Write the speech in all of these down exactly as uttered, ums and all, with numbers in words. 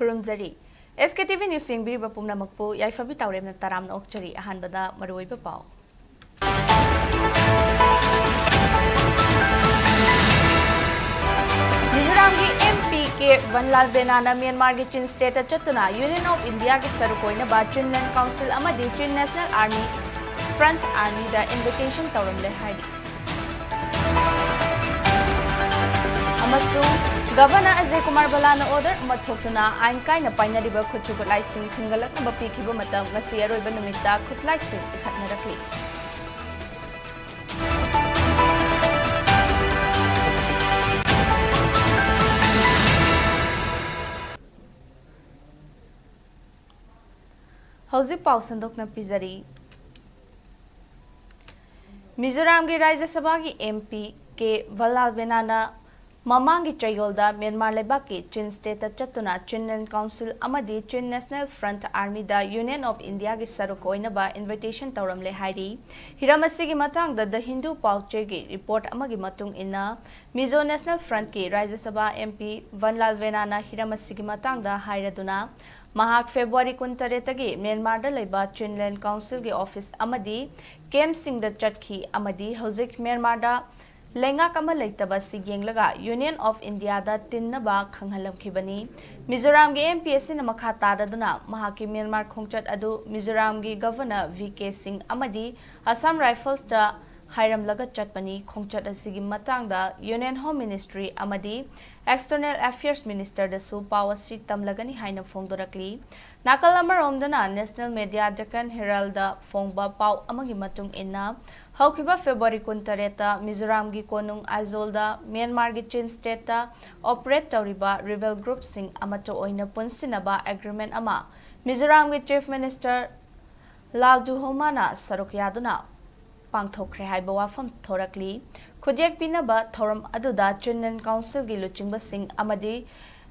ꯈꯨꯔꯨꯝꯖꯔꯤ꯫ ꯑꯦꯁ ꯀꯦ T V news ꯌꯦꯡꯕꯤꯔꯤꯕ ꯄꯨꯝꯅꯃꯛꯄꯨ ꯌꯥꯏꯐꯕꯤ ꯇꯥꯎꯔꯦꯝꯅ ꯇꯔꯥꯝꯅ ꯑꯣꯛꯆꯔꯤ꯫ ꯑꯍꯥꯟꯕꯗ ꯃꯔꯨꯑꯣꯏꯕ ꯄꯥꯎ꯫ ꯃꯤꯖꯣꯔꯥꯝꯒꯤ ꯑꯦꯝ ꯄꯤ ꯀꯦ ꯚꯟꯂꯥꯜ ꯕꯦꯅꯥꯅ ꯃ꯭ꯌꯥꯟꯃꯥꯔꯒꯤ ꯆꯤꯟ ꯁ꯭ꯇꯦꯠꯇ ꯆꯠꯇꯨꯅ Union of Indiaꯒꯤ ꯁꯔꯨꯛ ꯑꯣꯏꯅꯕ Chinland Council ꯑꯃꯗꯤ Chin National Army Front Armyꯗ invitation ꯇꯧꯔꯝꯂꯦ ꯍꯥꯏꯔꯤ꯫ ꯑꯃꯁꯨꯡ ꯒꯚꯔꯅꯔ ꯑꯖꯌ ꯀꯨꯃꯥꯔ ꯚꯜꯂꯥꯅ order ꯑꯃ ꯊꯣꯛꯇꯨꯅ ꯑꯥꯏꯟ ꯀꯥꯏꯅ ꯄꯥꯏꯅꯔꯤꯕ ꯈꯨꯠꯁꯨ ꯈꯨꯠꯂꯥꯏꯁꯤꯡ ꯊꯤꯡꯒꯠꯂꯛꯅꯕ ꯄꯤꯈꯤꯕ ꯃꯇꯝ ꯉꯁꯤ ꯑꯔꯣꯏꯕ ꯅꯨꯃꯤꯠꯇ ꯈꯨꯠꯂꯥꯏꯁꯤꯡ ꯄꯤꯈꯠꯅꯔꯛꯂꯤ꯫ ꯍꯧꯖꯤꯛ ꯄꯥꯎ ꯁꯟꯗꯣꯛꯅ ꯄꯤꯖꯔꯤ꯫ ꯃꯤꯖꯣꯔꯥꯝꯒꯤ ꯔꯥꯖ꯭ꯌ ꯁꯚꯥꯒꯤ ꯑꯦꯝ ꯄꯤ ꯀꯦ ꯚꯜꯂꯥꯜ ꯕꯦꯅꯥꯅ ꯃꯃꯥꯡꯒꯤ ꯆꯌꯣꯜꯗ ꯃ꯭ꯌꯥꯟꯃꯥꯔ ꯂꯩꯕꯥꯛꯀꯤ ꯆꯤꯟ ꯁ꯭ꯇꯦꯠꯇ ꯆꯠꯇꯨꯅ Chinland Council ꯑꯃꯗꯤ Chin National Front Armyꯗ Union of Indiaꯒꯤ ꯁꯔꯨꯛ ꯑꯣꯏꯅꯕ invitation ꯇꯧꯔꯝꯂꯦ ꯍꯥꯏꯔꯤ꯫ ꯍꯤꯔꯝ ꯑꯁꯤꯒꯤ ꯃꯇꯥꯡꯗ The Hindu ꯄꯥꯎꯆꯦꯒꯤ report ꯑꯃꯒꯤ ꯃꯇꯨꯡ ꯏꯟꯅ, Mizo National Frontꯀꯤ ꯔꯥꯖ꯭ꯌ ꯁꯚꯥ ꯑꯦꯝ ꯄꯤ ꯚꯟꯂꯥꯜ ꯕꯦꯅꯥꯅ ꯍꯤꯔꯝ ꯑꯁꯤꯒꯤ ꯃꯇꯥꯡꯗ ꯍꯥꯏꯔꯗꯨꯅ, ꯃꯍꯥꯛ ꯐꯦꯕ꯭ꯔꯨꯋꯥꯔꯤ ꯀꯨꯟꯇꯔꯦꯠꯇꯒꯤ ꯃ꯭ꯌꯥꯟꯃꯥꯔꯗ ꯂꯩꯕ Chinland Councilꯒꯤ office ꯑꯃꯗꯤ campꯁꯤꯡꯗ ꯆꯠꯈꯤ ꯑꯃꯗꯤ ꯍꯧꯖꯤꯛ ꯃ꯭ꯌꯥꯟꯃꯥꯔꯗ ꯂꯩꯉꯥꯛ ꯑꯃ ꯂꯩꯇꯕ ꯑꯁꯤ ꯌꯦꯡꯂꯒ Union of Indiaꯗ ꯇꯤꯟꯅꯕ ꯈꯪꯍꯜꯂꯝꯈꯤꯕꯅꯤ꯫ ꯃꯤꯖꯣꯔꯥꯝꯒꯤ ꯑꯦꯝ ꯄꯤ ꯑꯁꯤꯅ ꯃꯈꯥ ꯇꯥꯔꯗꯨꯅ ꯃꯍꯥꯛꯀꯤ ꯃ꯭ꯌꯥꯟꯃꯥꯔ ꯈꯣꯡꯆꯠ ꯑꯗꯨ ꯃꯤꯖꯣꯔꯥꯝꯒꯤ ꯒꯚꯔꯅꯔ ꯚꯤ ꯀꯦ ꯁꯤꯡ ꯑꯃꯗꯤ ꯑꯁꯥꯝ ꯔꯥꯏꯐꯜꯁꯇ ꯍꯥꯏꯔꯝꯂꯒ ꯆꯠꯄꯅꯤ꯫ ꯈꯣꯡꯆꯠ ꯑꯁꯤꯒꯤ ꯃꯇꯥꯡꯗ Union Home Ministry ꯑꯃꯗꯤ External Affairs Ministerꯗꯁꯨ ꯄꯥꯎ ꯑꯁꯤ ꯇꯝꯂꯒꯅꯤ ꯍꯥꯏꯅ ꯐꯣꯡꯗꯣꯔꯛꯂꯤ꯫ ꯅꯥꯀꯜ ꯑꯃꯔꯣꯝꯗꯅ National Media Deccan Heraldꯗ ꯐꯣꯡꯕ ꯄꯥꯎ ꯑꯃꯒꯤ ꯃꯇꯨꯡ ꯏꯟꯅ, ꯍꯧꯈꯤꯕ ꯐꯦꯕ꯭ꯔꯨꯋꯥꯔꯤ ꯀꯨꯟꯇꯔꯦꯠꯇ ꯃꯤꯖꯣꯔꯥꯝꯒꯤ ꯀꯣꯅꯨꯡ ꯑꯥꯏꯖꯣꯜꯗ ꯃ꯭ꯌꯥꯟꯃꯥꯔꯒꯤ ꯆꯤꯟ ꯁ꯭ꯇꯦꯠꯇ operate ꯇꯧꯔꯤꯕ rebel groupꯁꯤꯡ ꯑꯃꯠꯇ ꯑꯣꯏꯅ ꯄꯨꯟꯁꯤꯟꯅꯕ agreement ꯑꯃ ꯃꯤꯖꯣꯔꯥꯝꯒꯤ Chief Minister ꯂꯥꯜꯗꯨꯍꯣꯃꯥꯅ ꯁꯔꯨꯛ ꯌꯥꯗꯨꯅ ꯄꯥꯡꯊꯣꯛꯈ꯭ꯔꯦ ꯍꯥꯏꯕ ꯋꯥꯐꯝ ꯊꯣꯔꯛꯂꯤ꯫ ꯈꯨꯠꯌꯦꯛ ꯄꯤꯅꯕ ꯊꯧꯔꯝ ꯑꯗꯨꯗ Chinland Councilꯒꯤ ꯂꯨꯆꯤꯡꯕꯁꯤꯡ ꯑꯃꯗꯤ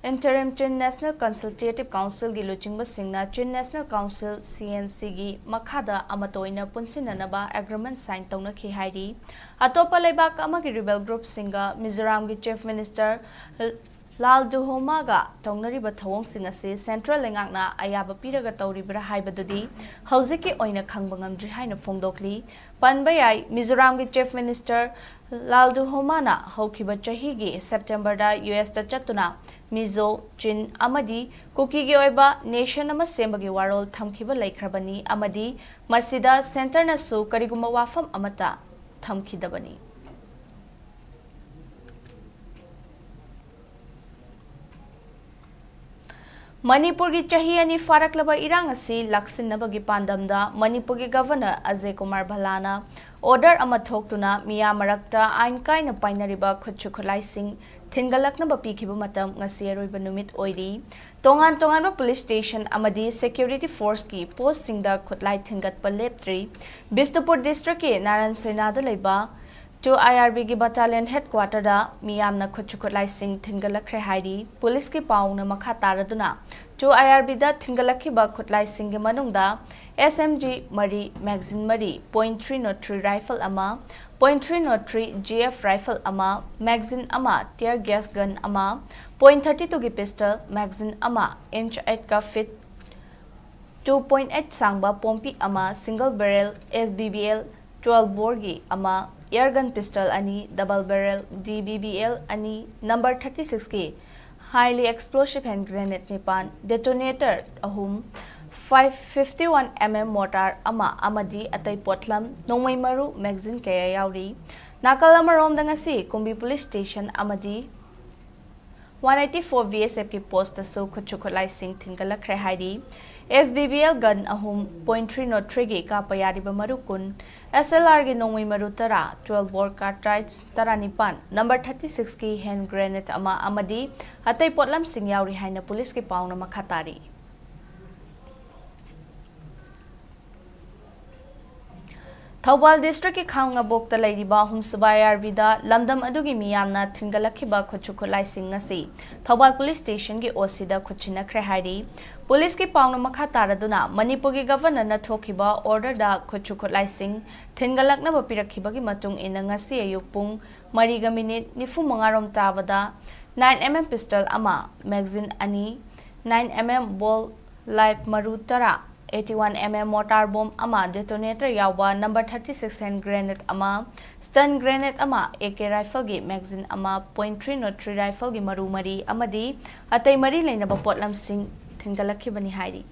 Interim Chin National Consultative Councilꯒꯤ ꯂꯨꯆꯤꯡꯕꯁꯤꯡꯅ Chin National Council, C N Cꯒꯤ ꯃꯈꯥꯗ ꯑꯃꯠꯇ ꯑꯣꯏꯅ ꯄꯨꯟꯁꯤꯟꯅꯅꯕ agreement sign ꯇꯧꯅꯈꯤ ꯍꯥꯏꯔꯤ꯫ ꯑꯇꯣꯞꯄ ꯂꯩꯕꯥꯛ ꯑꯃꯒꯤ rebel groupꯁꯤꯡꯒ ꯃꯤꯖꯣꯔꯥꯝꯒꯤ Chief Minister ꯂꯥꯜ ꯗꯨꯍꯣꯃꯥꯒ ꯇꯧꯅꯔꯤꯕ ꯊꯧꯑꯣꯡꯁꯤꯡ ꯑꯁꯤ ꯁꯦꯟꯇ꯭ꯔꯦꯜ ꯂꯩꯉꯥꯛꯅ ꯑꯌꯥꯕ ꯄꯤꯔꯒ ꯇꯧꯔꯤꯕ꯭ꯔꯥ ꯍꯥꯏꯕꯗꯨꯗꯤ ꯍꯧꯖꯤꯛꯀꯤ ꯑꯣꯏꯅ ꯈꯪꯕ ꯉꯝꯗ꯭ꯔꯤ ꯍꯥꯏꯅ ꯐꯣꯡꯗꯣꯛꯂꯤ꯫ ꯄꯟꯕ ꯌꯥꯏ, ꯃꯤꯖꯣꯔꯥꯝꯒꯤ ꯆꯤꯐ ꯃꯤꯅꯤꯁꯇꯔ ꯂꯥꯜ ꯗꯨꯍꯣꯃꯥꯅ ꯍꯧꯈꯤꯕ ꯆꯍꯤꯒꯤ ꯁꯦꯞꯇꯦꯝꯕꯔꯗ ꯌꯨ ꯑꯦꯁꯇ ꯆꯠꯇꯨꯅ ꯃꯤꯖꯣ, ꯆꯤꯟ ꯑꯃꯗꯤ ꯀꯨꯀꯤꯒꯤ ꯑꯣꯏꯕ ꯅꯦꯁꯟ ꯑꯃ ꯁꯦꯝꯕꯒꯤ ꯋꯥꯔꯣꯜ ꯊꯝꯈꯤꯕ ꯂꯩꯈ꯭ꯔꯕꯅꯤ ꯑꯃꯗꯤ ꯃꯁꯤꯗ ꯁꯦꯟꯇꯔꯅꯁꯨ ꯀꯔꯤꯒꯨꯝꯕ ꯋꯥꯐꯝ ꯑꯃꯠꯇ ꯊꯝꯈꯤꯗꯕꯅꯤ꯫ ꯃꯅꯤꯄꯨꯔꯒꯤ ꯆꯍꯤ ꯑꯅꯤ ꯐꯥꯔꯛꯂꯕ ꯏꯔꯥꯡ ꯑꯁꯤ ꯂꯥꯛꯁꯤꯟꯅꯕꯒꯤ ꯄꯥꯟꯗꯝꯗ ꯃꯅꯤꯄꯨꯔꯒꯤ ꯒꯚꯔꯅꯔ ꯑꯖꯌ ꯀꯨꯃꯥꯔ ꯚꯜꯂꯥꯅ ꯑꯣꯔꯗꯔ ꯑꯃ ꯊꯣꯛꯇꯨꯅ ꯃꯤꯌꯥꯝ ꯃꯔꯛꯇ ꯑꯥꯏꯟ ꯀꯥꯏꯅ ꯄꯥꯏꯅꯔꯤꯕ ꯈꯨꯠꯁꯨ ꯈꯨꯠꯂꯥꯏꯁꯤꯡ ꯊꯤꯟꯒꯠꯂꯛꯅꯕ ꯄꯤꯈꯤꯕ ꯃꯇꯝ ꯉꯁꯤ ꯑꯔꯣꯏꯕ ꯅꯨꯃꯤꯠ ꯑꯣꯏꯔꯤ꯫ ꯇꯣꯉꯥꯟ ꯇꯣꯉꯥꯟꯕ ꯄꯨꯂꯤꯁ ꯁ꯭ꯇꯦꯁꯟ ꯑꯃꯗꯤ ꯁꯦꯀ꯭ꯌꯨꯔꯤꯇꯤ ꯐꯣꯔꯁꯀꯤ ꯄꯣꯁꯁꯤꯡꯗ ꯈꯨꯠꯂꯥꯏ ꯊꯤꯟꯒꯠꯄ ꯂꯦꯞꯇ꯭ꯔꯤ꯫ ꯕꯤꯁꯅꯨꯄꯨꯔ ꯗꯤꯁꯇ꯭ꯔꯤꯛꯀꯤ ꯅꯥꯔꯥꯌꯟ ꯁꯦꯅꯥꯗ ꯂꯩꯕ ꯇꯨ ꯑꯥꯏ ꯑꯥꯔ ꯕꯤꯒꯤ ꯕꯠꯇꯥꯂꯤꯌꯟ ꯍꯦꯗꯀ꯭ꯋꯥꯇꯔꯗ ꯃꯤꯌꯥꯝꯅ ꯈꯨꯠꯁꯨ ꯈꯨꯠꯂꯥꯏꯁꯤꯡ ꯊꯤꯟꯒꯠꯂꯛꯈ꯭ꯔꯦ ꯍꯥꯏꯔꯤ꯫ ꯄꯨꯂꯤꯁꯀꯤ ꯄꯥꯎꯅ ꯃꯈꯥ ꯇꯥꯔꯗꯨꯅ, ꯇꯨ ꯑꯥꯏ ꯑꯥꯔ ꯕꯤꯗ ꯊꯤꯟꯒꯠꯂꯛꯈꯤꯕ ꯈꯨꯠꯂꯥꯏꯁꯤꯡꯒꯤ ꯃꯅꯨꯡꯗ ꯑꯦꯁ ꯑꯦꯝ ꯖꯤ ꯃꯔꯤ, ꯃꯦꯒꯥꯖꯤꯟ ꯃꯔꯤ, point three not three rifle ꯑꯃ, point three not three G F rifle ꯑꯃ, ꯃꯦꯒꯥꯖꯤꯟ ꯑꯃ, ꯇꯤꯌꯔ ꯒ꯭ꯌꯥꯁ ꯒꯟ ꯑꯃ, ꯄꯣꯏꯟ ꯊꯥꯔꯇꯤ ꯇꯨꯒꯤ ꯄꯤꯁꯇꯜ, ꯃꯦꯒꯥꯖꯤꯟ ꯑꯃ, ꯏꯟꯆ ꯑꯩꯠꯀ ꯐꯤꯠ ꯇꯨ ꯄꯣꯏꯟ ꯑꯩꯠ ꯁꯥꯡꯕ ꯄꯣꯝꯄꯤ ꯑꯃ, single barrel S B B L twelve ꯕꯣꯔꯒꯤ ꯑꯃ, ꯑꯦꯌꯔ ꯒꯟ ꯄꯤꯁꯇꯜ ꯑꯅꯤ, double barrel D B B L ꯑꯅꯤ, ꯅꯝꯕꯔ ꯊꯥꯔꯇꯤ ꯁꯤꯛꯁꯀꯤ ꯍꯥꯏꯂꯤ ꯑꯦꯛꯁꯄ꯭ꯂꯣꯁꯤꯚ ꯍꯦꯟ ꯒ꯭ꯔꯦꯅꯦꯗ ꯅꯤꯄꯥꯟ, ꯗꯦꯇꯣꯅꯦꯇꯔ ꯑꯍꯨꯝ, five fifty one M M mortar ꯑꯃ ꯑꯃꯗꯤ ꯑꯇꯩ ꯄꯣꯠꯂꯝ, ꯅꯣꯡꯃꯩ ꯃꯔꯨ, ꯃꯦꯒꯥꯖꯤꯟ ꯀꯌꯥ ꯌꯥꯎꯔꯤ꯫ ꯅꯥꯀꯜ ꯑꯃꯔꯣꯝꯗ, ꯉꯁꯤ ꯀꯨꯝꯕꯤ ꯄꯨꯂꯤꯁ ꯁ꯭ꯇꯦꯁꯟ ꯑꯃꯗꯤ ꯋꯥꯟ ꯑꯩꯠꯇꯤ ꯐꯣꯔ ꯕꯤ ꯑꯦꯁ ꯑꯦꯐꯀꯤ ꯄꯣꯁꯇꯁꯨ ꯈꯨꯠꯁꯨ ꯈꯨꯠꯂꯥꯏꯁꯤꯡ ꯊꯤꯟꯒꯠꯂꯛꯈ꯭ꯔꯦ ꯍꯥꯏꯔꯤ꯫ ꯑꯦꯁ ꯕꯤ ꯕꯤ ꯑꯦꯜ ꯒꯟ ꯑꯍꯨꯝ, ꯄꯣꯏꯟ ꯊ꯭ꯔꯤ ꯅꯣꯠ ꯊ꯭ꯔꯤꯒꯤ ꯀꯥꯞꯄ ꯌꯥꯔꯤꯕ ꯃꯔꯨ ꯀꯨꯟ, ꯑꯦꯁ ꯑꯦꯜ ꯑꯥꯔꯒꯤ ꯅꯣꯡꯃꯩ ꯃꯔꯨ ꯇꯔꯥ, ꯇ꯭ꯋꯦꯜꯐ ꯕꯣꯔ ꯀꯥꯔꯇ꯭ꯔꯥꯏꯖ ꯇꯔꯥꯅꯤꯄꯥꯟ, ꯅꯝꯕꯔ ꯊꯥꯔꯇꯤ ꯁꯤꯛꯁꯀꯤ ꯍꯦꯟ ꯒ꯭ꯔꯦꯅꯦꯗ ꯑꯃ ꯑꯃꯗꯤ ꯑꯇꯩ ꯄꯣꯠꯂꯝꯁꯤꯡ ꯌꯥꯎꯔꯤ ꯍꯥꯏꯅ ꯄꯨꯂꯤꯁꯀꯤ ꯄꯥꯎꯅ ꯃꯈꯥ ꯇꯥꯔꯤ꯫ ꯊꯧꯕꯥꯜ ꯗꯤꯁꯇ꯭ꯔꯤꯛꯀꯤ ꯈꯥꯡꯉꯕꯣꯛꯇ ꯂꯩꯔꯤꯕ ꯑꯍꯨꯝꯁꯨꯕ ꯑꯥꯏ ꯑꯥꯔ ꯕꯤꯗ ꯂꯝꯗꯝ ꯑꯗꯨꯒꯤ ꯃꯤꯌꯥꯝꯅ ꯊꯤꯟꯒꯠꯂꯛꯈꯤꯕ ꯈꯨꯠꯁꯨ ꯈꯨꯠꯂꯥꯏꯁꯤꯡ ꯑꯁꯤ ꯊꯧꯕꯥꯜ ꯄꯨꯂꯤꯁ ꯁ꯭ꯇꯦꯁꯟꯒꯤ ꯑꯣ ꯁꯤꯗ ꯈꯨꯠꯁꯤꯟꯅꯈ꯭ꯔꯦ ꯍꯥꯏꯔꯤ꯫ ꯄꯨꯂꯤꯁꯀꯤ ꯄꯥꯎꯅ ꯃꯈꯥ ꯇꯥꯔꯗꯨꯅ, ꯃꯅꯤꯄꯨꯔꯒꯤ ꯒꯚꯔꯅꯔꯅ ꯊꯣꯛꯈꯤꯕ ꯑꯣꯔꯗꯔꯗ ꯈꯨꯠꯁꯨ ꯈꯨꯠꯂꯥꯏꯁꯤꯡ ꯊꯤꯟꯒꯠꯂꯛꯅꯕ ꯄꯤꯔꯛꯈꯤꯕꯒꯤ ꯃꯇꯨꯡ ꯏꯟꯅ, ꯉꯁꯤ ꯑꯌꯨꯛ ꯄꯨꯡ ꯃꯔꯤꯒ ꯃꯤꯅꯤꯠ ꯅꯤꯐꯨ ꯃꯉꯥ ꯔꯣꯝ ꯇꯥꯕꯗ nine M M pistol ꯑꯃ, magazine ꯑꯅꯤ, nine M M ball, live ꯃꯔꯨ ꯇꯔꯥ, eighty-one M M mortar bomb ꯑꯃ, detonator ꯌꯥꯎꯕ number thirty-six hand grenade ꯑꯃ, stun grenade ꯑꯃ, A K rifleꯒꯤ magazine ꯑꯃ, point three nought three rifleꯒꯤ ꯃꯔꯨ ꯃꯔꯤ ꯑꯃꯗꯤ ꯑꯇꯩ ꯃꯔꯤ ꯂꯩꯅꯕ ꯄꯣꯠꯂꯝꯁꯤꯡ ꯊꯤꯟꯒꯠꯂꯛꯈꯤꯕꯅꯤ ꯍꯥꯏꯔꯤ꯫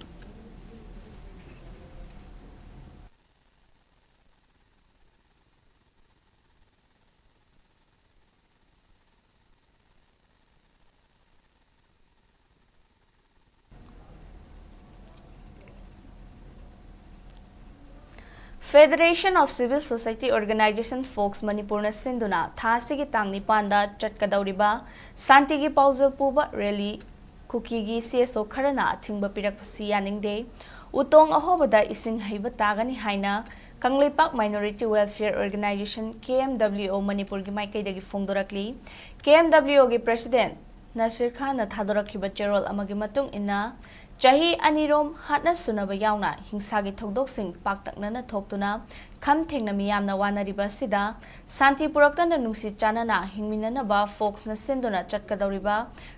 Federation of Civil Society Organization, fox ꯃꯅꯤꯄꯨꯔꯅ ꯁꯤꯟꯗꯨꯅ ꯊꯥ ꯑꯁꯤꯒꯤ ꯇꯥꯡ ꯅꯤꯄꯥꯟꯗ ꯆꯠꯀꯗꯧꯔꯤꯕ ꯁꯥꯟꯇꯤꯒꯤ ꯄꯥꯎꯖꯦꯜ ꯄꯨꯕ rally ꯀꯨꯀꯤꯒꯤ C S O ꯈꯔꯅ ꯑꯊꯤꯡꯕ ꯄꯤꯔꯛꯄꯁꯤ ꯌꯥꯅꯤꯡꯗꯦ꯫ ꯎꯇꯣꯡ ꯑꯍꯣꯕꯗ ꯏꯁꯤꯡ ꯍꯩꯕ ꯇꯥꯒꯅꯤ ꯍꯥꯏꯅ Kangleipak Minority Welfare Organization, K M W O, ꯃꯅꯤꯄꯨꯔꯒꯤ ꯃꯥꯏꯀꯩꯗꯒꯤ ꯐꯣꯡꯗꯣꯔꯛꯂꯤ꯫ K M W Oꯒꯤ president ꯅꯁꯤꯔ ꯈꯥꯟꯅ ꯊꯥꯗꯣꯔꯛꯈꯤꯕ ꯆꯦꯔꯣꯜ ꯑꯃꯒꯤ ꯃꯇꯨꯡ ꯏꯟꯅ, ꯆꯍꯤ ꯑꯅꯤꯔꯣꯝ ꯍꯥꯠꯅ ꯁꯨꯅꯕ ꯌꯥꯎꯅ ꯍꯤꯡꯁꯥꯒꯤ ꯊꯧꯗꯣꯛꯁꯤꯡ ꯄꯥꯛꯇꯛꯅꯅ ꯊꯣꯛꯇꯨꯅ ꯈꯝ ꯊꯦꯡꯅ ꯃꯤꯌꯥꯝꯅ ꯋꯥꯅꯔꯤꯕ ꯑꯁꯤꯗ ꯁꯥꯟꯇꯤ ꯄꯨꯔꯛꯇꯅ ꯅꯨꯡꯁꯤ ꯆꯥꯟꯅꯅ ꯍꯤꯡꯃꯤꯟꯅꯅꯕ ꯐꯣꯛꯁꯅ ꯁꯤꯟꯗꯨꯅ ꯆꯠꯀꯗꯧꯔꯤꯕ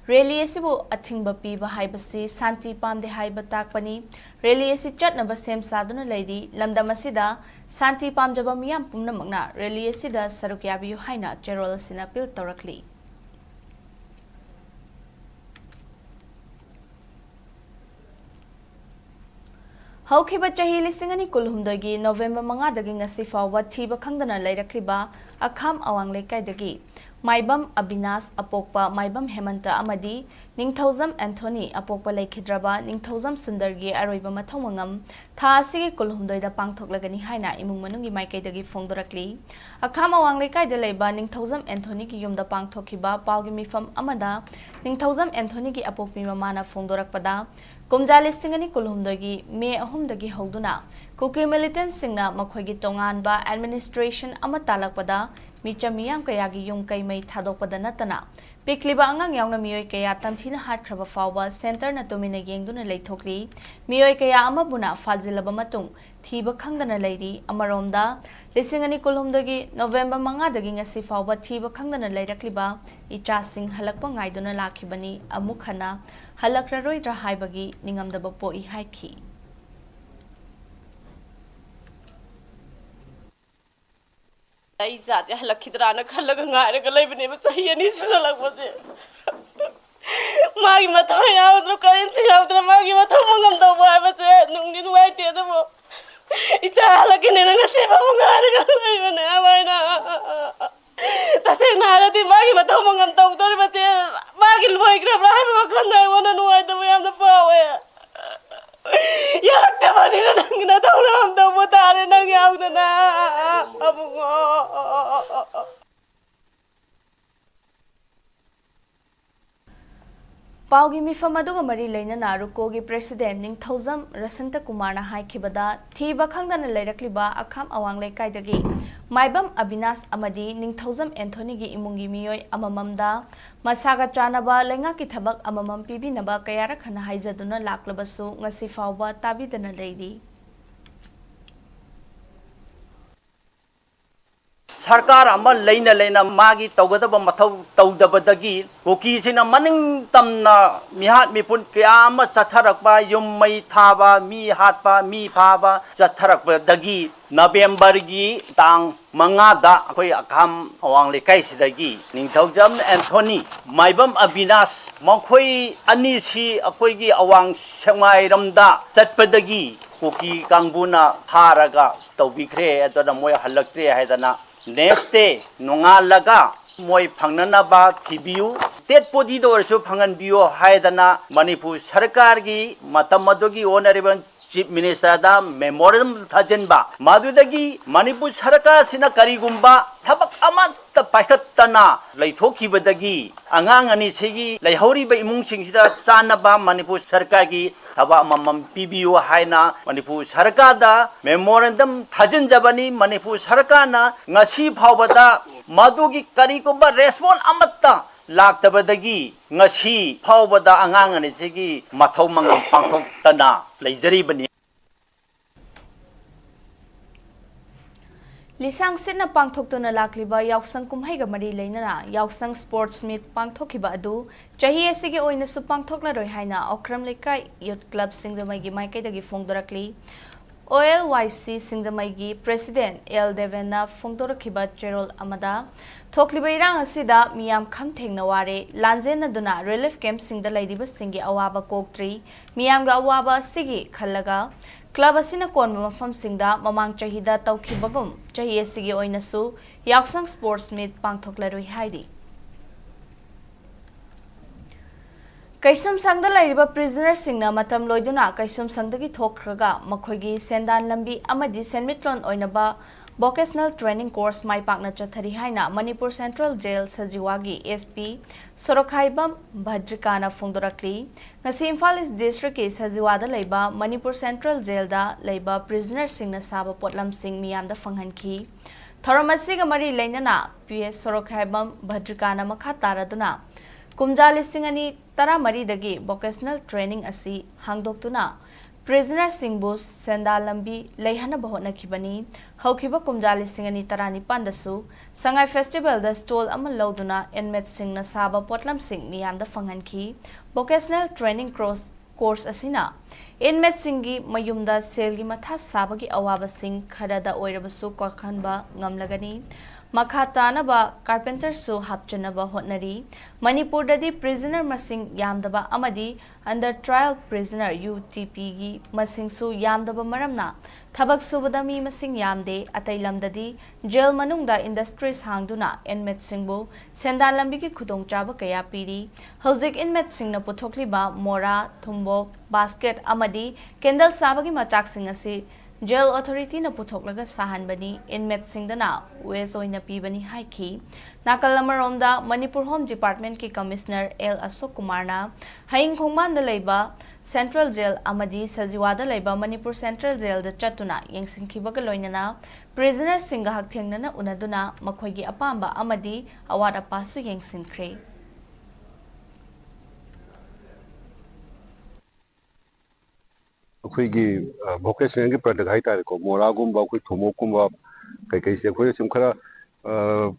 rally ꯑꯁꯤꯕꯨ ꯑꯊꯤꯡꯕ ꯄꯤꯕ ꯍꯥꯏꯕꯁꯤ ꯁꯥꯟꯇꯤ ꯄꯥꯝꯗꯦ ꯍꯥꯏꯕ ꯇꯥꯛꯄꯅꯤ꯫ Rally ꯑꯁꯤ ꯆꯠꯅꯕ ꯁꯦꯝ ꯁꯥꯗꯨꯅ ꯂꯩꯔꯤ꯫ ꯂꯝꯗꯝ ꯑꯁꯤꯗ ꯁꯥꯟꯇꯤ ꯄꯥꯝꯖꯕ ꯃꯤꯌꯥꯝ ꯄꯨꯝꯅꯃꯛꯅ rally ꯑꯁꯤꯗ ꯁꯔꯨꯛ ꯌꯥꯕꯤꯌꯨ ꯍꯥꯏꯅ ꯆꯦꯔꯣꯜ ꯑꯁꯤꯅ appeal ꯇꯧꯔꯛꯂꯤ꯫ ꯍꯧꯈꯤꯕ ꯆꯍꯤ ꯂꯤꯁꯤꯡ ꯑꯅꯤ ꯀꯨꯟꯍꯨꯝꯗꯣꯏꯒꯤ ꯅꯣꯕꯦꯝꯕꯔ ꯃꯉꯥꯗꯒꯤ ꯉꯁꯤ ꯐꯥꯎꯕ ꯊꯤꯕ ꯈꯪꯗꯅ ꯂꯩꯔꯛꯂꯤꯕ ꯑꯈꯥꯝ ꯑꯋꯥꯡ ꯂꯩꯀꯥꯏꯗꯒꯤ ꯃꯥꯏꯕꯝ ꯑꯕꯤꯅꯥꯁ, ꯑꯄꯣꯛꯄ ꯃꯥꯏꯕꯝ ꯍꯦꯃꯟꯇ ꯑꯃꯗꯤ ꯅꯤꯡꯊꯧꯖꯝ ꯑꯦꯟꯊꯣꯅꯤ, ꯑꯄꯣꯛꯄ ꯂꯩꯈꯤꯗ꯭ꯔꯕ ꯅꯤꯡꯊꯧꯖꯝ ꯁꯨꯟꯗꯔꯒꯤ ꯑꯔꯣꯏꯕ ꯃꯊꯧ ꯃꯉꯝ ꯊꯥ ꯑꯁꯤꯒꯤ ꯀꯨꯟꯍꯨꯝꯗꯣꯏꯗ ꯄꯥꯡꯊꯣꯛꯂꯒꯅꯤ ꯍꯥꯏꯅ ꯏꯃꯨꯡ ꯃꯅꯨꯡꯒꯤ ꯃꯥꯏꯀꯩꯗꯒꯤ ꯐꯣꯡꯗꯣꯔꯛꯂꯤ꯫ ꯑꯈꯥꯝ ꯑꯋꯥꯡ ꯂꯩꯀꯥꯏꯗ ꯂꯩꯕ ꯅꯤꯡꯊꯧꯖꯝ ꯑꯦꯟꯊꯣꯅꯤꯒꯤ ꯌꯨꯝꯗ ꯄꯥꯡꯊꯣꯛꯈꯤꯕ ꯄꯥꯎꯒꯤ ꯃꯤꯐꯝ ꯑꯃꯗ ꯅꯤꯡꯊꯧꯖꯝ ꯑꯦꯟꯊꯣꯅꯤꯒꯤ ꯑꯄꯣꯛꯄꯤ ꯃꯃꯥꯅ ꯐꯣꯡꯗꯣꯔꯛꯄꯗ, ꯀꯨꯝꯖꯥ ꯂꯤꯁꯤꯡ ꯑꯅꯤ ꯀꯨꯟꯍꯨꯝꯗꯣꯏꯒꯤ ꯃꯦ ꯑꯍꯨꯝꯗꯒꯤ ꯍꯧꯗꯨꯅ ꯀꯨꯀꯤ militantꯁꯤꯡꯅ ꯃꯈꯣꯏꯒꯤ ꯇꯣꯉꯥꯟꯕ administration ꯑꯃ ꯇꯥꯜꯂꯛꯄꯗ ꯃꯤꯆꯝ ꯃꯤꯌꯥꯝ ꯀꯌꯥꯒꯤ ꯌꯨꯝ ꯀꯩ ꯃꯩ ꯊꯥꯗꯣꯛꯄꯗ ꯅꯠꯇꯅ, ꯄꯤꯛꯂꯤꯕ ꯑꯉꯥꯡ ꯌꯥꯎꯅ ꯃꯤꯑꯣꯏ ꯀꯌꯥ ꯇꯝꯊꯤꯅ ꯍꯥꯠꯈ꯭ꯔꯕ ꯐꯥꯎꯕ centreꯅ ꯇꯨꯃꯤꯟꯅ ꯌꯦꯡꯗꯨꯅ ꯂꯩꯊꯣꯛꯂꯤ꯫ ꯃꯤꯑꯣꯏ ꯀꯌꯥ ꯑꯃꯕꯨꯅ ꯐꯥꯖꯤꯜꯂꯕ ꯃꯇꯨꯡ ꯊꯤꯕ ꯈꯪꯗꯅ ꯂꯩꯔꯤ꯫ ꯑꯃꯔꯣꯝꯗ, ꯂꯤꯁꯤꯡ ꯑꯅꯤ ꯀꯨꯟꯍꯨꯝꯗꯣꯏꯒꯤ November ꯃꯉꯥꯗꯒꯤ ꯉꯁꯤ ꯐꯥꯎꯕ ꯊꯤꯕ ꯈꯪꯗꯅ ꯂꯩꯔꯛꯂꯤꯕ ꯏꯆꯥꯁꯤꯡ ꯍꯜꯂꯛꯄ ꯉꯥꯏꯗꯨꯅ ꯂꯥꯛꯈꯤꯕꯅꯤ꯫ ꯑꯃꯨꯛ ꯍꯟꯅ ꯍꯜꯂꯛꯂꯔꯣꯏꯗ꯭ꯔꯥ ꯍꯥꯏꯕꯒꯤ ꯅꯤꯡꯉꯝꯗꯕ ꯄꯣꯛꯏ ꯍꯥꯏꯈꯤ꯫ ꯑꯩ ꯏꯆꯥꯁꯦ ꯍꯜꯂꯛꯈꯤꯗ꯭ꯔꯥꯅ ꯈꯜꯂꯒ ꯉꯥꯏꯔꯒ ꯂꯩꯕꯅꯦꯕ, ꯆꯍꯤ ꯑꯅꯤ ꯁꯨꯖꯜꯂꯛꯄꯁꯦ꯫ ꯃꯥꯒꯤ ꯃꯊꯧ ꯌꯥꯎꯗ꯭ꯔꯥ, ꯀꯔꯤꯝꯁꯨ ꯌꯥꯎꯗ꯭ꯔꯥ, ꯃꯥꯒꯤ ꯃꯊꯧ ꯃꯉꯝ ꯇꯧꯕ ꯍꯥꯏꯕꯁꯦ ꯅꯨꯡꯗꯤ ꯅꯨꯡꯉꯥꯏꯇꯦ, ꯑꯗꯨꯕꯨ ꯏꯆꯥ ꯍꯜꯂꯛꯈꯤꯅꯦꯅ ꯉꯁꯤ ꯐꯥꯎꯕ ꯉꯥꯏꯔꯒ ꯂꯩꯕꯅꯦ ꯍꯥꯏꯕ ꯑꯩꯅ꯫ ꯇꯁꯦꯡꯅ ꯍꯥꯏꯔꯗꯤ ꯃꯥꯒꯤ ꯃꯊꯧ ꯃꯉꯝ ꯇꯧꯗꯧꯔꯤꯕꯁꯦ ꯃꯥꯒꯤ ꯂꯣꯏꯈ꯭ꯔꯕ꯭ꯔꯥ ꯍꯥꯏꯕ ꯋꯥꯈꯜꯗ ꯑꯩꯉꯣꯟꯗ ꯅꯨꯡꯉꯥꯏꯇꯕ ꯌꯥꯝꯅ ꯐꯥꯎꯋꯦ꯫ ꯌꯥꯔꯛꯇꯕꯅꯤꯅ ꯅꯪꯒꯤ ꯅꯊꯧ ꯅꯉꯝ ꯇꯧꯕ ꯇꯥꯔꯦ, ꯅꯪ ꯌꯥꯎꯗꯅ, ꯑꯕꯨꯡꯉꯣ꯫ ꯄꯥꯎꯒꯤ ꯃꯤꯐꯝ ꯑꯗꯨꯒ ꯃꯔꯤ ꯂꯩꯅꯅ RUCOꯒꯤ president ꯅꯤꯡꯊꯧꯖꯝ ꯔꯁꯟꯇ ꯀꯨꯃꯥꯔꯅ ꯍꯥꯏꯈꯤꯕꯗ, ꯊꯤꯕ ꯈꯪꯗꯅ ꯂꯩꯔꯛꯂꯤꯕ ꯑꯈꯥꯝ ꯑꯋꯥꯡ ꯂꯩꯀꯥꯏꯗꯒꯤ ꯃꯥꯏꯕꯝ ꯑꯕꯤꯅꯥꯁ ꯑꯃꯗꯤ ꯅꯤꯡꯊꯧꯖꯝ ꯑꯦꯟꯊꯣꯅꯤꯒꯤ ꯏꯃꯨꯡꯒꯤ ꯃꯤꯑꯣꯏ ꯑꯃꯃꯝꯗ ꯃꯁꯥꯒ ꯆꯥꯟꯅꯕ ꯂꯩꯉꯥꯛꯀꯤ ꯊꯕꯛ ꯑꯃꯃꯝ ꯄꯤꯕꯤꯅꯕ ꯀꯌꯥꯔꯛ ꯍꯟꯅ ꯍꯥꯏꯖꯗꯨꯅ ꯂꯥꯛꯂꯕꯁꯨ ꯉꯁꯤ ꯐꯥꯎꯕ ꯇꯥꯕꯤꯗꯅ ꯂꯩꯔꯤ꯫ ꯁꯔꯀꯥꯔ ꯑꯃ ꯂꯩꯅ ꯂꯩꯅ ꯃꯥꯒꯤ ꯇꯧꯒꯗꯕ ꯃꯊꯧ ꯇꯧꯗꯕꯗꯒꯤ ꯀꯨꯀꯤꯁꯤꯡꯅ ꯃꯅꯤꯡ ꯇꯝꯅ ꯃꯤꯍꯥꯠ ꯃꯤꯄꯨꯟ ꯀꯌꯥ ꯑꯃ ꯆꯠꯊꯔꯛꯄ, ꯌꯨꯝ ꯃꯩ ꯊꯥꯕ, ꯃꯤ ꯍꯥꯠꯄ, ꯃꯤ ꯐꯥꯕ ꯆꯠꯊꯔꯛꯄꯗꯒꯤ Novemberꯒꯤ ꯇꯥꯡ ꯃꯉꯥꯗ ꯑꯩꯈꯣꯏ ꯑꯈꯥꯝ ꯑꯋꯥꯡ ꯂꯩꯀꯥꯏꯁꯤꯗꯒꯤ ꯅꯤꯡꯊꯧꯖꯝ ꯑꯦꯟꯊꯣꯅꯤ, ꯃꯥꯏꯕꯝ ꯑꯕꯤꯅꯥꯁ, ꯃꯈꯣꯏ ꯑꯅꯤꯁꯤ ꯑꯩꯈꯣꯏꯒꯤ ꯑꯋꯥꯡ ꯁꯦꯛꯃꯥꯏꯔꯣꯝꯗ ꯆꯠꯄꯗꯒꯤ ꯀꯨꯀꯤ ꯀꯥꯡꯕꯨꯅ ꯐꯥꯔꯒ ꯇꯧꯕꯤꯈ꯭ꯔꯦ꯫ ꯑꯗꯨꯅ ꯃꯣꯏ ꯍꯜꯂꯛꯇ꯭ꯔꯦ ꯍꯥꯏꯗꯅ next day ꯅꯣꯡꯉꯥꯜꯂꯒ ꯃꯣꯏ ꯐꯪꯅꯅꯕ ꯊꯤꯕꯤꯌꯨ, dead bodyꯗ ꯑꯣꯏꯔꯁꯨ ꯐꯪꯍꯟꯕꯤꯌꯨ ꯍꯥꯏꯗꯅ ꯃꯅꯤꯄꯨꯔ ꯁꯔꯀꯥꯔꯒꯤ ꯃꯇꯝ ꯑꯗꯨꯒꯤ Honourable Chief Minister ꯗ memorandum ꯊꯥꯖꯤꯟꯕ, ꯃꯗꯨꯗꯒꯤ ꯃꯅꯤꯄꯨꯔ ꯁꯔꯀꯥꯔꯁꯤꯅ ꯀꯔꯤꯒꯨꯝꯕ ꯊꯕꯛ ꯑꯃꯠꯇ ꯄꯥꯏꯈꯠꯇꯅ ꯂꯩꯊꯣꯛꯈꯤꯕꯗꯒꯤ ꯑꯉꯥꯡ ꯑꯅꯤꯁꯤꯒꯤ ꯂꯩꯍꯧꯔꯤꯕ ꯏꯃꯨꯡꯁꯤꯡꯁꯤꯗ ꯆꯥꯅꯕ ꯃꯅꯤꯄꯨꯔ ꯁꯔꯀꯥꯔꯒꯤ ꯊꯕꯛ ꯑꯃꯃꯝ ꯄꯤꯕꯤꯌꯨ ꯍꯥꯏꯅ ꯃꯅꯤꯄꯨꯔ ꯁꯔꯀꯥꯔꯗ memorandum ꯊꯥꯖꯤꯟꯖꯕꯅꯤ꯫ ꯃꯅꯤꯄꯨꯔ ꯁꯔꯀꯥꯔꯅ ꯉꯁꯤ ꯐꯥꯎꯕꯗ ꯃꯗꯨꯒꯤ ꯀꯔꯤꯒꯨꯝꯕ response ꯑꯃꯠꯇ ꯂꯥꯛꯇꯕꯗꯒꯤ ꯉꯁꯤ ꯐꯥꯎꯕꯗ ꯑꯉꯥꯡ ꯑꯅꯤꯁꯤꯒꯤ ꯃꯊꯧ ꯃꯉꯝ ꯄꯥꯡꯊꯣꯛꯇꯅ ꯂꯩꯖꯔꯤꯕꯅꯤ꯫ ꯂꯤꯁꯥꯡ ꯁꯤꯠꯅ ꯄꯥꯡꯊꯣꯛꯇꯨꯅ ꯂꯥꯛꯂꯤꯕ ꯌꯥꯎꯁꯪ ꯀꯨꯝꯍꯩꯒ ꯃꯔꯤ ꯂꯩꯅꯅ ꯌꯥꯎꯁꯪ sports meet ꯄꯥꯡꯊꯣꯛꯈꯤꯕ ꯑꯗꯨ ꯆꯍꯤ ꯑꯁꯤꯒꯤ ꯑꯣꯏꯅꯁꯨ ꯄꯥꯡꯊꯣꯛꯂꯔꯣꯏ ꯍꯥꯏꯅ ꯑꯣꯀ꯭ꯔꯝ ꯂꯩꯀꯥꯏ Youth Club ꯁꯤꯡꯖꯃꯩꯒꯤ ꯃꯥꯏꯀꯩꯗꯒꯤ ꯐꯣꯡꯗꯣꯔꯛꯂꯤ꯫ O L Y C ꯁꯤꯡꯖꯃꯩꯒꯤ President L ꯗꯦꯕꯦꯟꯅ ꯐꯣꯡꯗꯣꯔꯛꯈꯤꯕ ꯆꯦꯔꯣꯜ ꯑꯃꯗ, ꯊꯣꯛꯂꯤꯕ ꯏꯔꯥꯡ ꯑꯁꯤꯗ ꯃꯤꯌꯥꯝ ꯈꯝ ꯊꯦꯡꯅ ꯋꯥꯔꯦ, ꯂꯥꯟꯖꯦꯟꯅꯗꯨꯅ relief camp ꯁꯤꯡꯗ ꯂꯩꯔꯤꯕꯁꯤꯡꯒꯤ ꯑꯋꯥꯕ ꯀꯣꯛꯇ꯭ꯔꯤ, ꯃꯤꯌꯥꯝꯒꯤ ꯑꯋꯥꯕ ꯑꯁꯤꯒꯤ ꯈꯜꯂꯒ club ꯑꯁꯤꯅ ꯀꯣꯟꯕ ꯃꯐꯝꯁꯤꯡꯗ ꯃꯃꯥꯡ ꯆꯍꯤꯗ ꯇꯧꯈꯤꯕꯒꯨꯝ ꯆꯍꯤ ꯑꯁꯤꯒꯤ ꯑꯣꯏꯅꯁꯨ ꯌꯥꯎꯁꯪ sports meet ꯄꯥꯡꯊꯣꯛꯂꯔꯣꯏ ꯍꯥꯏꯔꯤ꯫ ꯀꯩꯁꯨꯝꯁꯪꯗ ꯂꯩꯔꯤꯕ prisoner ꯁꯤꯡꯅ ꯃꯇꯝ ꯂꯣꯏꯗꯨꯅ ꯀꯩꯁꯨꯝꯁꯪꯗꯒꯤ ꯊꯣꯛꯈ꯭ꯔꯒ ꯃꯈꯣꯏꯒꯤ ꯁꯦꯟꯗꯥꯟ ꯂꯝꯕꯤ ꯑꯃꯗꯤ ꯁꯦꯟꯃꯤꯠꯂꯣꯟ ꯑꯣꯏꯅꯕ vocational training course ꯃꯥꯏ ꯄꯥꯛꯅ ꯆꯠꯊꯔꯤ ꯍꯥꯏꯅ Manipur Central Jail ꯁꯖꯤꯋꯥꯒꯤ S P ꯁꯣꯔꯣꯈꯥꯏꯕꯝ ꯚꯗ꯭ꯔꯤꯀꯥꯅ ꯐꯣꯡꯗꯣꯔꯛꯂꯤ꯫ ꯉꯁꯤ ꯏꯝꯐꯥꯜ East District ꯀꯤ ꯁꯖꯤꯋꯥꯗ ꯂꯩꯕ ꯃꯅꯤꯄꯨꯔ Central Jail ꯗ ꯂꯩꯕ prisoner ꯁꯤꯡꯅ ꯁꯥꯕ ꯄꯣꯠꯂꯝꯁꯤꯡ ꯃꯤꯌꯥꯝꯗ ꯐꯪꯍꯟꯈꯤ꯫ ꯊꯧꯔꯝ ꯑꯁꯤꯒ ꯃꯔꯤ ꯂꯩꯅꯅ P S ꯁꯣꯔꯣꯈꯥꯏꯕꯝ ꯚꯗ꯭ꯔꯤꯀꯥꯅ ꯃꯈꯥ ꯇꯥꯔꯗꯨꯅ ꯀꯨꯝꯖꯥ ꯂꯤꯁꯤꯡ ꯑꯅꯤ ꯇꯔꯥꯃꯔꯤꯗꯒꯤ vocational training ꯑꯁꯤ ꯍꯥꯡꯗꯣꯛꯇꯨꯅ prisoner ꯁꯤꯡꯕꯨ ꯁꯦꯟꯗꯥꯟ ꯂꯝꯕꯤ ꯂꯩꯍꯟꯅꯕ ꯍꯣꯠꯅꯈꯤꯕꯅꯤ꯫ ꯍꯧꯈꯤꯕ ꯀꯨꯝꯖꯥ ꯂꯤꯁꯤꯡ ꯑꯅꯤ ꯇꯔꯥꯅꯤꯄꯥꯟꯗꯁꯨ ꯁꯉꯥꯏ festival ꯗ stall ꯑꯃ ꯂꯧꯗꯨꯅ inmate ꯁꯤꯡꯅ ꯁꯥꯕ ꯄꯣꯠꯂꯝꯁꯤꯡ ꯃꯤꯌꯥꯝꯗ ꯐꯪꯍꯟꯈꯤ꯫ Vocational training course, course ꯑꯁꯤꯅ inmate ꯁꯤꯡꯒꯤ ꯃꯌꯨꯝꯗ ꯁꯦꯜꯒꯤ ꯃꯊꯥ ꯁꯥꯕꯒꯤ ꯑꯋꯥꯕꯁꯤꯡ ꯈꯔꯗ ꯑꯣꯏꯔꯕꯁꯨ ꯀꯣꯛꯍꯟꯕ ꯉꯝꯂꯒꯅꯤ꯫ ꯃꯈꯥ ꯇꯥꯅꯕ carpenterꯁꯨ ꯍꯥꯞꯆꯅꯕ ꯍꯣꯠꯅꯔꯤ꯫ ꯃꯅꯤꯄꯨꯔꯗꯗꯤ prisoner ꯃꯁꯤꯡ ꯌꯥꯝꯗꯕ ꯑꯃꯗꯤ under trial prisoner, UTPꯒꯤ ꯃꯁꯤꯡꯁꯨ ꯌꯥꯝꯗꯕ ꯃꯔꯝꯅ ꯊꯕꯛ ꯁꯨꯕꯗ ꯃꯤ ꯃꯁꯤꯡ ꯌꯥꯝꯗꯦ꯫ ꯑꯇꯩ ꯂꯝꯗꯗꯤ jail ꯃꯅꯨꯡꯗ industries ꯍꯥꯡꯗꯨꯅ inmateꯁꯤꯡꯕꯨ ꯁꯦꯟꯗꯥꯟ ꯂꯝꯕꯤꯒꯤ ꯈꯨꯗꯣꯡꯆꯥꯕ ꯀꯌꯥ ꯄꯤꯔꯤ꯫ ꯍꯧꯖꯤꯛ inmateꯁꯤꯡꯅ ꯄꯨꯊꯣꯛꯂꯤꯕ ꯃꯣꯔꯥ, ꯊꯨꯝꯕꯣꯛ, basket ꯑꯃꯗꯤ candle ꯁꯥꯕꯒꯤ ꯃꯆꯥꯛꯁꯤꯡ ꯑꯁꯤ jail authorityꯅ ꯄꯨꯊꯣꯛꯂꯒ ꯁꯥꯍꯟꯕꯅꯤ꯫ Inmateꯁꯤꯡꯗꯅ waste ꯑꯣꯏꯅ ꯄꯤꯕꯅꯤ ꯍꯥꯏꯈꯤ꯫ ꯅꯥꯀꯜ ꯑꯃꯔꯣꯝꯗ, ꯃꯅꯤꯄꯨꯔ Home Departmentꯀꯤ Commissioner ꯑꯦꯜ ꯑꯁꯣꯛ ꯀꯨꯃꯥꯔꯅ ꯍꯌꯤꯡ ꯈꯣꯡꯕꯥꯟꯗ ꯂꯩꯕ Central Jail ꯑꯃꯗꯤ ꯁꯖꯤꯋꯥꯗ ꯂꯩꯕ ꯃꯅꯤꯄꯨꯔ Central Jailꯗ ꯆꯠꯇꯨꯅ ꯌꯦꯡꯁꯤꯟꯈꯤꯕꯒ ꯂꯣꯏꯅꯅ prisonerꯁꯤꯡꯒ ꯍꯛꯊꯦꯡꯅꯅ ꯎꯅꯗꯨꯅ ꯃꯈꯣꯏꯒꯤ ꯑꯄꯥꯝꯕ ꯑꯃꯗꯤ ꯑꯋꯥꯠ ꯑꯄꯥꯁꯨ ꯌꯦꯡꯁꯤꯟꯈ꯭ꯔꯦ꯫ ꯑꯩꯈꯣꯏꯒꯤ, ꯑ, vocationalꯒꯤ product ꯍꯥꯏꯇꯥꯔꯦꯀꯣ, ꯃꯣꯔꯥꯒꯨꯝꯕ, ꯑꯩꯈꯣꯏ ꯊꯨꯝꯃꯣꯛꯀꯨꯝꯕ, ꯀꯩꯀꯩꯁꯦ ꯑꯩꯈꯣꯏꯅ ꯁꯨꯝ ꯈꯔ, ꯑ,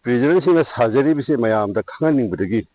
prisonerꯁꯤꯡꯅ ꯁꯥꯖꯔꯤꯕꯁꯦ ꯃꯌꯥꯝꯗ ꯈꯪꯍꯟꯅꯤꯡꯕꯗꯒꯤ,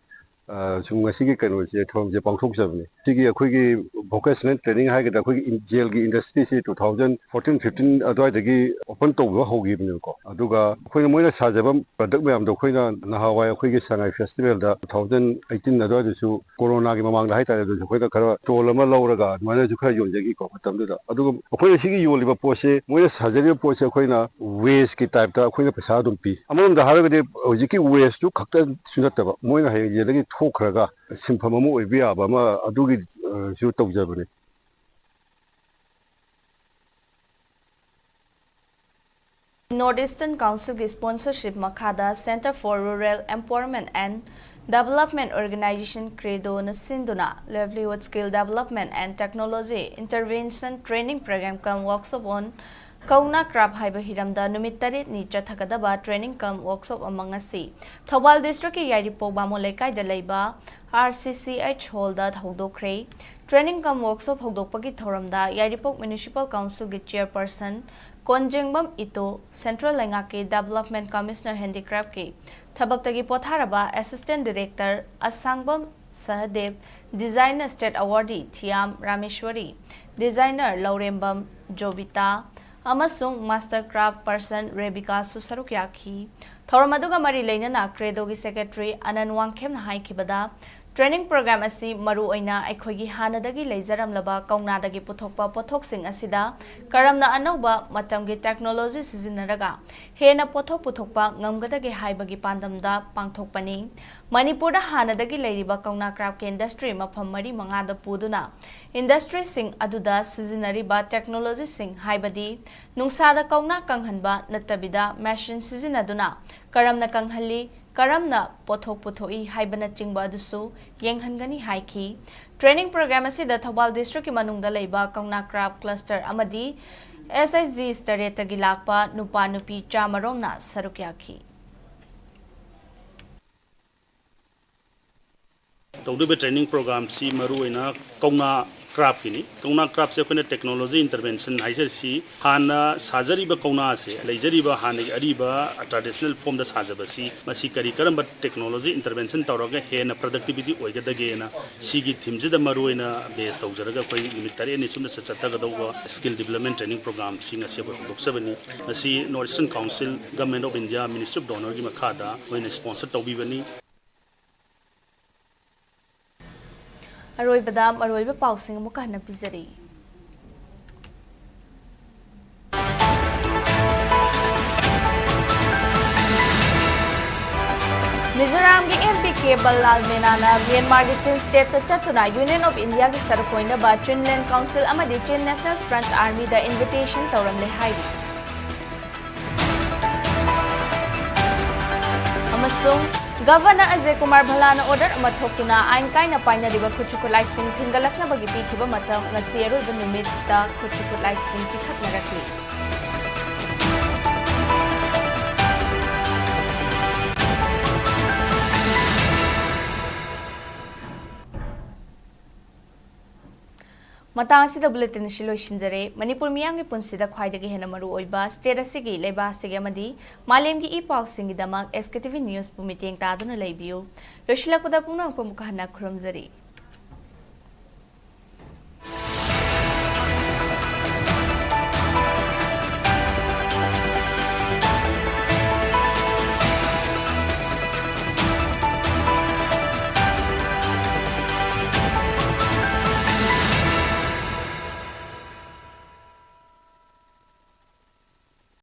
ꯑ, ꯁꯨꯝ ꯉꯁꯤꯒꯤ ꯀꯩꯅꯣꯁꯦ, ꯊꯧꯔꯝꯁꯦ ꯄꯥꯡꯊꯣꯛꯆꯕꯅꯤ꯫ ꯁꯤꯒꯤ ꯑꯩꯈꯣꯏꯒꯤ vocational training ꯍꯥꯏꯒꯗ꯭ꯔꯥ, ꯑꯩꯈꯣꯏꯒꯤ ꯏꯟ-, jailꯒꯤ industryꯁꯤ two thousand fourteen fifteen ꯑꯗꯨꯋꯥꯏꯗꯒꯤ open ꯇꯧꯕ ꯍꯧꯈꯤꯕꯅꯦꯕꯀꯣ꯫ ꯑꯗꯨꯒ ꯑꯩꯈꯣꯏꯅ, ꯃꯣꯏꯅ ꯁꯥꯖꯕ product ꯃꯌꯥꯝꯗꯣ ꯑꯩꯈꯣꯏꯅ ꯅꯍꯥꯟꯋꯥꯏ ꯑꯩꯈꯣꯏꯒꯤ ꯁꯉꯥꯏ festivalꯗ two thousand eighteen ꯑꯗꯨꯋꯥꯏꯗꯁꯨ, ꯀꯣꯔꯣꯅꯥꯒꯤ ꯃꯃꯥꯡꯗ ꯍꯥꯏꯇꯥꯔꯦ, ꯑꯗꯨꯁꯨ ꯑꯩꯈꯣꯏꯅ ꯈꯔ stall ꯑꯃ ꯂꯧꯔꯒ ꯑꯗꯨꯃꯥꯏꯅꯁꯨ ꯈꯔ ꯌꯣꯟꯖꯈꯤꯀꯣ ꯃꯇꯝꯗꯨꯗ꯫ ꯑꯗꯨꯒ ꯑꯩꯈꯣꯏꯅ ꯁꯤꯒꯤ ꯌꯣꯜꯂꯤꯕ ꯄꯣꯠꯁꯦ, ꯃꯣꯏꯅ ꯁꯥꯖꯔꯤꯕ ꯄꯣꯠꯁꯦ ꯑꯩꯈꯣꯏꯅ wasteꯀꯤ typeꯇ ꯑꯩꯈꯣꯏꯅ ꯄꯩꯁꯥ ꯑꯗꯨꯝ ꯄꯤ꯫ ꯑꯃꯔꯣꯝꯗ ꯍꯥꯏꯔꯒꯗꯤ ꯍꯧꯖꯤꯛꯀꯤ wasteꯇꯨ ꯈꯛꯇꯁꯨ ꯅꯠꯇꯕ, ꯃꯣꯏꯅ ꯍꯌꯦꯡ ꯌꯦꯜꯗꯒꯤ ꯊꯣꯛꯈ꯭ꯔꯒ ꯁꯤꯟꯐꯝ ꯑꯃ ꯑꯣꯏꯕ ꯌꯥꯕ ꯑꯃ ꯑꯗꯨꯒꯤ, ꯑ, ꯁꯨ ꯇꯧꯖꯕꯅꯤ꯫ North Eastern Councilꯒꯤ sponsorship ꯃꯈꯥꯗ Centre for Rural Empowerment and Development Organisation, CREDOꯅ ꯁꯤꯟꯗꯨꯅ Livelihood Skill Development and Technology Intervention Training Program cum Workshop on Kauna Craft ꯍꯥꯏꯕ ꯍꯤꯔꯝꯗ ꯅꯨꯃꯤꯠ ꯇꯔꯦꯠꯅꯤ ꯆꯠꯊꯒꯗꯕ training cum workshop ꯑꯃ ꯉꯁꯤ ꯊꯧꯕꯥꯜ districtꯀꯤ ꯌꯥꯏꯔꯤꯄꯣꯛ ꯕꯥꯃꯣꯟ ꯂꯩꯀꯥꯏꯗ ꯂꯩꯕ RCCH hallꯗ ꯍꯧꯗꯣꯛꯈ꯭ꯔꯦ꯫ Training cum workshop ꯍꯧꯗꯣꯛꯄꯒꯤ ꯊꯧꯔꯝꯗ ꯌꯥꯏꯔꯤꯄꯣꯛ Municipal Councilꯒꯤ chairperson ꯀꯣꯟꯖꯦꯡꯕꯝ ꯏꯇꯣ, Central ꯂꯩꯉꯥꯛꯀꯤ Development Commissioner Handicraftꯀꯤ ꯊꯕꯛꯇꯒꯤ ꯄꯣꯊꯥꯔꯕ Assistant Director ꯑꯁꯥꯡꯕꯝ ꯁꯍꯗꯦꯕ, Designer State Awardee ꯊꯤꯌꯥꯝ ꯔꯥꯃꯦꯁ꯭ꯋꯔꯤ, Designer ꯂꯧꯔꯦꯝꯕꯝ ꯖꯣꯕꯤꯇꯥ, ꯑꯃꯁꯨꯡ master craft person ꯔꯦꯕꯤꯀꯥꯁꯨ ꯁꯔꯨꯛ ꯌꯥꯈꯤ꯫ ꯊꯧꯔꯝ ꯑꯗꯨꯒ ꯃꯔꯤ ꯂꯩꯅꯅ ꯀ꯭ꯔꯦꯗꯣꯒꯤ ꯁꯦꯀ꯭ꯔꯦꯇꯔꯤ ꯑꯅꯟ ꯋꯥꯡꯈꯦꯝꯅ ꯍꯥꯏꯈꯤꯕꯗ, training program ꯑꯁꯤ ꯃꯔꯨꯑꯣꯏꯅ ꯑꯩꯈꯣꯏꯒꯤ ꯍꯥꯟꯅꯗꯒꯤ ꯂꯩꯖꯔꯝꯂꯕ ꯀꯧꯅꯥꯗꯒꯤ ꯄꯨꯊꯣꯛꯄ ꯄꯣꯠꯊꯣꯛꯁꯤꯡ ꯑꯁꯤꯗ ꯀꯔꯝꯅ ꯑꯅꯧꯕ ꯃꯇꯝꯒꯤ technology ꯁꯤꯖꯤꯟꯅꯔꯒ ꯍꯦꯟꯅ ꯄꯣꯠꯊꯣꯛ ꯄꯨꯊꯣꯛꯄ ꯉꯝꯒꯗꯒꯦ ꯍꯥꯏꯕꯒꯤ ꯄꯥꯟꯗꯝꯗ ꯄꯥꯡꯊꯣꯛꯄꯅꯤ꯫ ꯃꯅꯤꯄꯨꯔꯗ ꯍꯥꯟꯅꯗꯒꯤ ꯂꯩꯔꯤꯕ ꯀꯧꯅꯥ craftꯀꯤ industry ꯃꯐꯝ ꯃꯔꯤ ꯃꯉꯥꯗ ꯄꯨꯗꯨꯅ industryꯁꯤꯡ ꯑꯗꯨꯗ ꯁꯤꯖꯤꯟꯅꯔꯤꯕ technologyꯁꯤꯡ, ꯍꯥꯏꯕꯗꯤ ꯅꯨꯡꯁꯥꯗ ꯀꯧꯅꯥ ꯀꯪꯍꯟꯕ ꯅꯠꯇꯕꯤꯗ machine ꯁꯤꯖꯤꯟꯅꯗꯨꯅ ꯀꯔꯝꯅ ꯀꯪꯍꯜꯂꯤ, ꯀꯔꯝꯅ ꯄꯣꯠꯊꯣꯛ ꯄꯨꯊꯣꯛꯏ ꯍꯥꯏꯕꯅꯆꯤꯡꯕ ꯑꯗꯨꯁꯨ ꯌꯦꯡꯍꯟꯒꯅꯤ ꯍꯥꯏꯈꯤ꯫ Training program ꯑꯁꯤꯗ ꯊꯧꯕꯥꯜ districtꯀꯤ ꯃꯅꯨꯡꯗ ꯂꯩꯕ ꯀꯧꯅꯥ craft cluster ꯑꯃꯗꯤ S H Gs ꯇꯔꯦꯠꯇꯒꯤ ꯂꯥꯛꯄ ꯅꯨꯄꯥ ꯅꯨꯄꯤ ꯆꯥꯃꯔꯣꯝꯅ ꯁꯔꯨꯛ ꯌꯥꯈꯤ꯫ ꯇꯧꯗꯣꯔꯤꯕ training programꯁꯤ ꯃꯔꯨꯑꯣꯏꯅ ꯀꯧꯅꯥ craftꯀꯤꯅꯤ꯫ ꯀꯧꯅꯥ craftꯁꯦ ꯑꯩꯈꯣꯏꯅ technology intervention ꯍꯥꯏꯖꯔꯤꯁꯤ ꯍꯥꯟꯅ ꯁꯥꯖꯔꯤꯕ ꯀꯧꯅꯥꯁꯦ, ꯂꯩꯖꯔꯤꯕ ꯍꯥꯟꯅꯒꯤ ꯑꯔꯤꯕ traditional formꯗ ꯁꯥꯖꯕꯁꯤ, ꯃꯁꯤ ꯀꯔꯤ ꯀꯔꯝꯕ technology intervention ꯇꯧꯔꯒ ꯍꯦꯟꯅ productivity ꯑꯣꯏꯒꯗꯒꯦꯅ ꯁꯤꯒꯤ themeꯁꯤꯗ ꯃꯔꯨꯑꯣꯏꯅ base ꯇꯧꯖꯔꯒ ꯑꯩꯈꯣꯏ ꯅꯨꯃꯤꯠ ꯇꯔꯦꯠꯅꯤ ꯁꯨꯞꯅ ꯆꯠ-, ꯆꯠꯊꯒꯗꯧꯕ skill development training programꯁꯤ ꯉꯁꯤ ꯑꯩꯈꯣꯏ ꯍꯧꯗꯣꯛꯆꯕꯅꯤ꯫ ꯃꯁꯤ North Eastern Council, Government of India, Ministry of Donorꯒꯤ ꯃꯈꯥꯗ ꯑꯩꯈꯣꯏꯅ sponsor ꯇꯧꯕꯤꯕꯅꯤ꯫ ꯑꯔꯣꯏꯕꯗ ꯃꯔꯨꯑꯣꯏꯕ ꯄꯥꯎꯁꯤꯡ ꯑꯃꯨꯛꯀ ꯍꯟꯅ ꯄꯤꯖꯔꯤ꯫ ꯃꯤꯖꯣꯔꯥꯝꯒꯤ M P ꯀꯦ ꯕꯜꯂꯥꯜ ꯃꯦꯅꯥꯅ ꯃ꯭ꯌꯥꯟꯃꯥꯔꯒꯤ ꯆꯤꯟ stateꯇ ꯆꯠꯇꯨꯅ Union of Indiaꯒꯤ ꯁꯔꯨꯛ ꯑꯣꯏꯅꯕ Chinland Council ꯑꯃꯗꯤ Chin National Front Armyꯗ invitation ꯇꯧꯔꯝꯂꯦ ꯍꯥꯏꯔꯤ꯫ ꯑꯃꯁꯨꯡ Governor ꯑꯖꯌ ꯀꯨꯃꯥꯔ ꯚꯜꯂꯥꯅ order ꯑꯃ ꯊꯣꯛꯇꯨꯅ ꯑꯥꯏꯟ ꯀꯥꯏꯅ ꯄꯥꯏꯅꯔꯤꯕ ꯈꯨꯠꯁꯨ ꯈꯨꯠꯂꯥꯏꯁꯤꯡ ꯊꯤꯡꯒꯠꯂꯛꯅꯕꯒꯤ ꯄꯤꯈꯤꯕ ꯃꯇꯝ ꯉꯁꯤ ꯑꯔꯣꯏꯕ ꯅꯨꯃꯤꯠꯇ ꯈꯨꯠꯁꯨ ꯈꯨꯠꯂꯥꯏꯁꯤꯡ ꯄꯤꯈꯠꯅꯔꯛꯂꯤ꯫ ꯃꯇꯥꯡ ꯑꯁꯤꯗ bulletin ꯑꯁꯤ ꯂꯣꯏꯁꯤꯟꯖꯔꯦ꯫ ꯃꯅꯤꯄꯨꯔ ꯃꯤꯌꯥꯝꯒꯤ ꯄꯨꯟꯁꯤꯗ ꯈ꯭ꯋꯥꯏꯗꯒꯤ ꯍꯦꯟꯅ ꯃꯔꯨ ꯑꯣꯏꯕ state ꯑꯁꯤꯒꯤ, ꯂꯩꯕꯥꯛ ꯑꯁꯤꯒꯤ ꯑꯃꯗꯤ ꯃꯥꯂꯦꯝꯒꯤ E ꯄꯥꯎꯁꯤꯡꯒꯤꯗꯃꯛ S K T V Newsꯄꯨ ꯃꯤꯠꯌꯦꯡ ꯇꯥꯗꯨꯅ ꯂꯩꯕꯤꯌꯨ꯫ ꯂꯣꯏꯁꯤꯜꯂꯛꯄꯗ ꯄꯨꯝꯅꯃꯛꯄꯨ ꯑꯃꯨꯛꯀ ꯍꯟꯅ ꯈꯨꯔꯨꯝꯖꯔꯤ꯫